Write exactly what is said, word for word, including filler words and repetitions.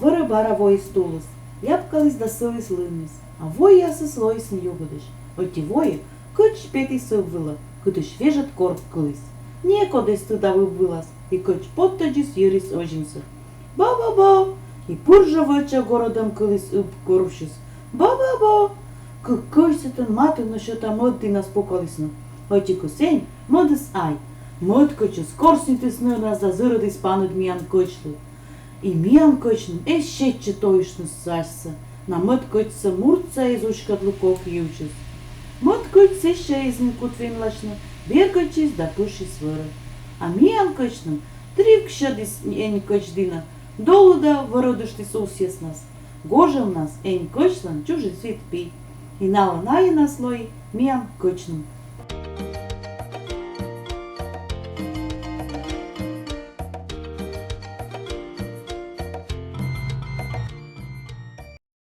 Вӧрӧ бара воис тулыс, ляпкаліс да сыліс лымйыс, а войясыс лоисны югыдӧсь. Ӧти войӧ кӧч петіс ыб вылӧ, кытысь вежӧд корк кыліс. Некод эз тыдав ыб вылас, и кӧч поттӧдзыс йӧрис ӧзимсӧ. Бо-бо-бо! И пыр жӧ вӧчӧ горӧдӧм кыліс ыб горусьыс. Бо-бо-бо! Кык кӧч сэтӧн матынӧ сьӧта мӧд дінас пукалісны. Ӧтикыс эн, мӧдыс ай. Мӧд кӧчыс корснитіс нырнас да зырӧдіс паныд миян кӧчлы. И миян кӧчным эз сетчы тойыштны асьсӧ, на мӧд кӧчсӧ муртса эз уськӧдлы кок йывсьыс. Мӧд кӧч сэсся эз нин кут венласьны, бергӧдчис да пышйис вӧрӧ. А миян кӧчным триксьӧдіс эн кӧч дінӧ, долы да вӧрӧдыштіс усъяснас. Гожӧмнас эн кӧчлӧн чужис вит пи. И налӧн айӧнас лои миян кӧчным.